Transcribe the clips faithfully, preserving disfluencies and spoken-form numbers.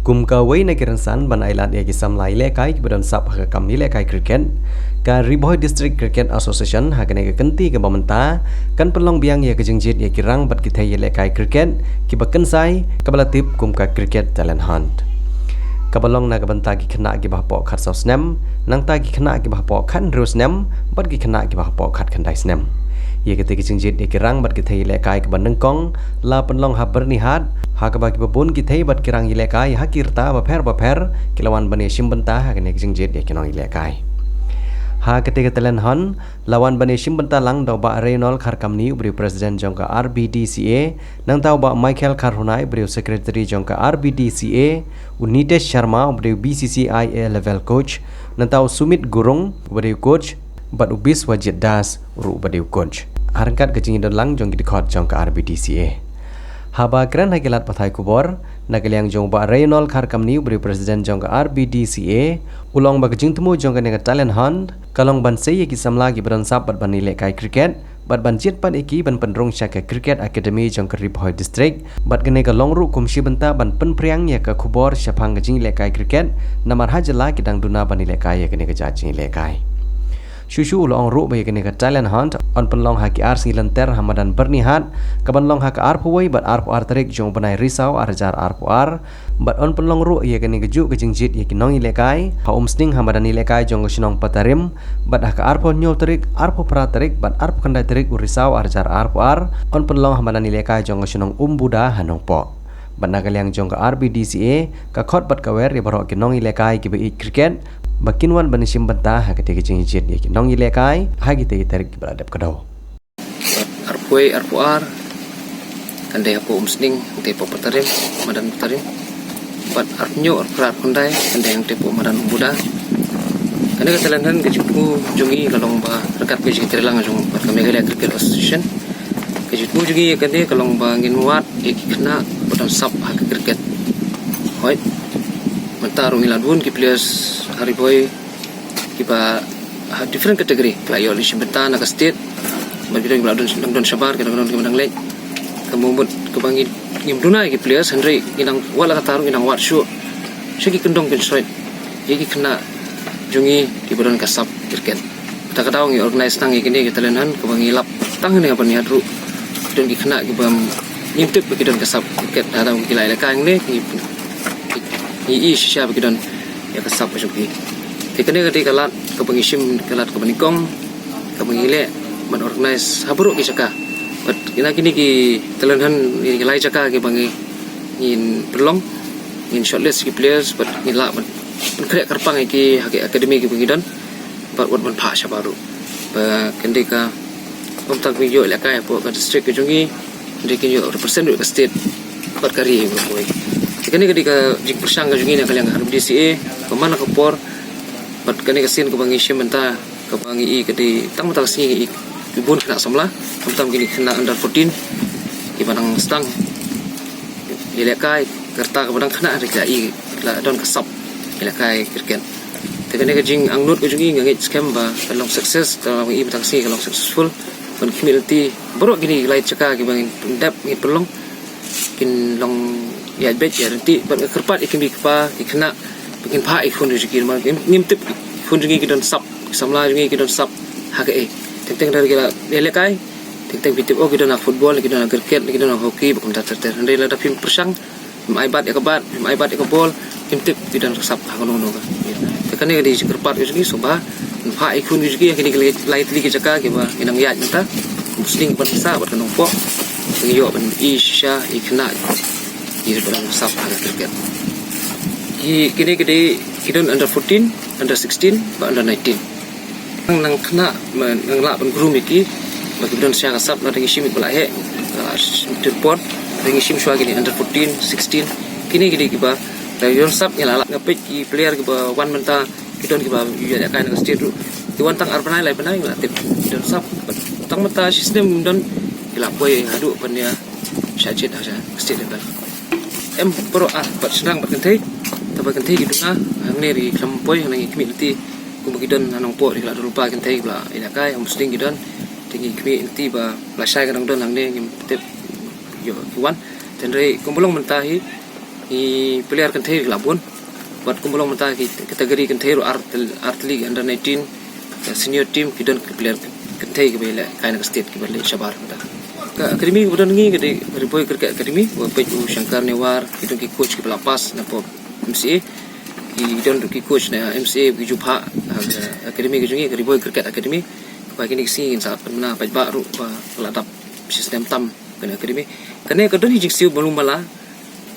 Kum kawei na ki rynsan ban ailad ïa ki samla ïalehkai kiba don sap ha ka kam ïalehkai cricket, ka Ri Bhoi District Cricket Association ha kane ka kynti kaba mynta kan pynlong biang ïa ka jingjied ïa ki rang bad ki thei ïalehkai cricket kiba kynsai, kaba la tip kum ka Cricket Talent Hunt, kaba long na ka bynta ki khynnah kiba hapoh khatsaw snem, nangta ki khynnah kiba hapoh khathynriew snem bad ki khynnah kiba hapoh khatkhyndai snem. Ïa kata ka jingjied ïa ki rang bad ki thei ïalehkai kaba nyngkong la pynlong ha Byrnihat, ha kaba kiba bun ki thei bad ki rang ïalehkai ha ki rta bapher bapher ki la wan ban ïashim bynta ha kane ka jingjied ïa ki nongïalehkai. Ha kata ka Talent Hunt la wan ban ïashim bynta lang da u Bah Reynold Kharkamni, uba dei u President jong ka R B D C A, nangta u Bah Michael Kharhunai, uba dei u Secretary jong ka R B D C A, u Nitesh Sharma, uba dei u B C C I A Level Coach, nangta u Sumit Gurung, uba dei u coach, bad u Biswajit Das ruh, uba dei u coach, ha ryngkat ka jingïadon lang jong ki dkhot jong ka R B D C A. Haba kren ha ki lad pathai khubor, na ka liang jong u Bah Reynold Kharkamni, uba dei u President jong ka R B D C A, u la ong ba ka jingthmu jong kane ka Talent Hunt ka long ban sei ïa ki samla kiba don sap bad ban ïalehkai cricket, bad ban jied pat ïa ki ban pynrung sha ka Cricket Academy jong ka Ri Bhoi District, bad kane ka long ruh kum shi bynta ban pynphriang ïa ka khubor shaphang ka jingïalehkai cricket, namar ha jylla ki dang duna ban ïalehkai ïa kane ka jait jingïalehkai. Shuh shuh u la ong ruh ba ïa kane ka Talent Hunt yn pynlong ha ki ar sngi lynter ha madan Byrnihat, kaban long ha ka arphew wei bad arphew ar tarik jong u bnai Risaw ar hajar arphew ar, bad yn pynlong ruh ïa kane kajuh ka jingjied ïa ki nongïalehkai ha Umsning ha madan ïalehkai jong ka shnong Patarim, bad ha ka arphew hynñiew tarik, arphew phra tarik bad arphew khyndai tarik u Risaw ar hajar arphew ar yn pynlong ha madan ïalehkai jong ka shnong Umbuda ha Nongpoh. Bad na ka liang jong ka R B D C A ka khot bad ka wer ïa baroh ki nongïalehkai kiba ïeit cricket ba kin wan ban ïashim bynta ha kata ka jingjied ïa ki nongïalehkai ha kita ki tarik kiba la dep kdew. Arphew wei, arphew ar, kan dei hapoh Umsning, kan dei hapoh Patarim, madan Patarim. Bad arphew hynñiew, arphew phra, arphew khyndai, kan dei hangtei hapoh madan Umbuda. Kane ka Talent Hunt ka jingthmu jong ngi ka long ba ryngkat ka jingïatreilang jong ka Meghalaya Cricket Association, ka jingthmu jong ngi ïa kane ka long ba ngin wad ïa ki khynnah ba don sap ha ka cricket. Hooid, mynta ruh ngi la don ki players ha Ri Bhoi kiba ha different category, ki la ïoh ïashim bynta na ka state, bad ki don kiba la don, dang don shabar, ki dang don kiba dang leit. Ka mut kaba ngi, ngim duna ïa ki players, hynrei ngi dang wad, la kata ruh ngi dang wad shuh sha ki kyndong kynshroi ïa ki khynnah jong ngi kiba don ka sap cricket. Kata ka daw ngi organise tang ïa kine ki Talent Hunt kaba ngi lap tang hangne ha Byrnihat ruh. Ki don ki khynnah kiba ngim tip ba ki don ka sap cricket, lada ki la ïalehkai hangne ngi, ngi, ngi ïohi shisha ba ki don ïa ka sap ka jong ki. Te kane ka dei ka lad kaba ngi shim, ka lad kaba nyngkong kaba ngi leh ban organise ha baroh ki jaka. Bad na kine ki Talent Hunt, kine ki lai jaka kiba ngi, ngin pynlong, ngin shortlist ki players bad ngin lah ban pynkhreh kyrpang ïa ki ha ki academy kiba ngi don, bad wat ban phah shabar ruh. Ba kan dei ka, ym tang ba ngi ïoh ïalehkai hapoh ka district ka jong ngi, hynrei kin ïoh represent ruh ka state bad ka ri hi baroh kawei. Te kane ka dei ka jingpyrshang ka jong ngi na ka liang R B D C A ba man la ka por, bad kane ka sien kaba ngi shim mynta, kaba ngi i ka dei tang mynta ka sngi ngi i ki bun khynnah samla, khamtam kine ki khynnah under fourteen kiba dang sdang ïalehkai, ka rta kaba dang khynnah, hynrei ki la i, ki la don ka sap ïalehkai cricket. Te kane ka jingangnud ka jong ngi nga ngeit skhem ba kan long success, te nga i mynta ka sngi kan long successful. Ban khmih lynti baroh kine ki lai jaka kiba ngin pyndep, ngin pynlong, kin long ïaid beit ïaid ryntih. Bad nga kyrpad ïa ki kmie ki kpa ki khynnah ba kin phah ïa ki khun jong ki, namar ngim, ngim tip ki khun jong ngi ki don sap, ki samla jong ngi ki don sap ha kaei. Teng teng lada ki la ïalehkai, teng teng phi tip, oh, ki don ha football, ki don ha cricket, ki don ha hockey, ba kumta ter ter. Hynrei lada phim pyrshang, phim ai bat ïa ka bat, phim ai bat ïa ka ball, phim tip ki don ka sap ha kano kano ka. Te kane ka dei ka jingkyrpad ka jong ngi, sngewbha phah ïa ki khun ki jong ngi ha kine ki lai tylli ki jaka kiba ngi nang ïaid mynta. Ka Umsning ban sah bad ka Nongpoh, ngi ïoh ban i shisha ïa ki khynnah kiba don ka sap ha ka cricket. Ki, kine ki dei, ki don under fourteen, under sixteen bad under nineteen. Nang, nang khynnah, ma, nang lah ban groom ïa ki ba ki don shisha ka sap, lada ngi shim ïa ki ba la heh, ah, sh-, dur por, lada ngi shim shuwa kine under fourteen, sixteen, kine ki dei kiba la don sap, ngi la lah, nga peit ki player kiba wan mynta, ki don kiba ïalehkai na ka state ruh, ki wan tang ar bnai lai bnai ngi la tip ki don sap. Tang mynta shi snem don, ki la poi haduh ban ïa shah jied ha sha state level. Em, baroh ar, bad shynrang bad kynthei, te bad kynthei ki duna hangne, ki khlem poi hangne, ngi khmih lynti. Kumba ki don ha Nongpoh, ki la don lypa kynthei kiba la ïalehkai, ha Umsning ki don. Te ngi khmih lynti ba lashai ka dang don hangne, ngim tip ïoh ki wan. Te hynrei kumba long mynta hi, Ki player kynthei ki la bun. Bad kumba long mynta ki category kynthei ruh ar tylli, ar tylli ki under nineteen, ka senior team ki don ki player kynthei kiba ïalehkai na ka state kiba leit shabar mynta. Ka academy kaba don ngi ka dei Ri Bhoi Cricket Academy, ba peit u Shankar Newar, ki don ki coach kiba la pass na pop M C A. Ki don ki coach na M C A ki ju phah, ah, academy ka jong ngi ka Ri Bhoi Cricket Academy. Ba kine ki sngi ngin sa pynbna paidbah ruh ba la dap shi snem tam kane academy. Kane ka don hi jingsiew ba lum ba la.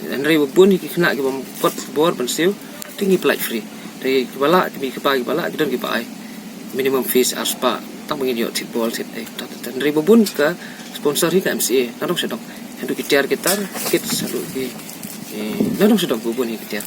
Hynrei ba bun hi ki khynnah kiba kot bor ban siew, te ngi pynlait free. Te kiba lah, ki mei ki pa kiba lah, ki don kiba ai. Minimum fees ar spah, tang ba ngin ïoh thied bol thied ei. Hynrei ba bun ka sponsor hi ka M C A, nadong shadong. Haduh ki tiar ki tar, kit haduh ki, eh, nadong shadong ba bun hi ki tiar.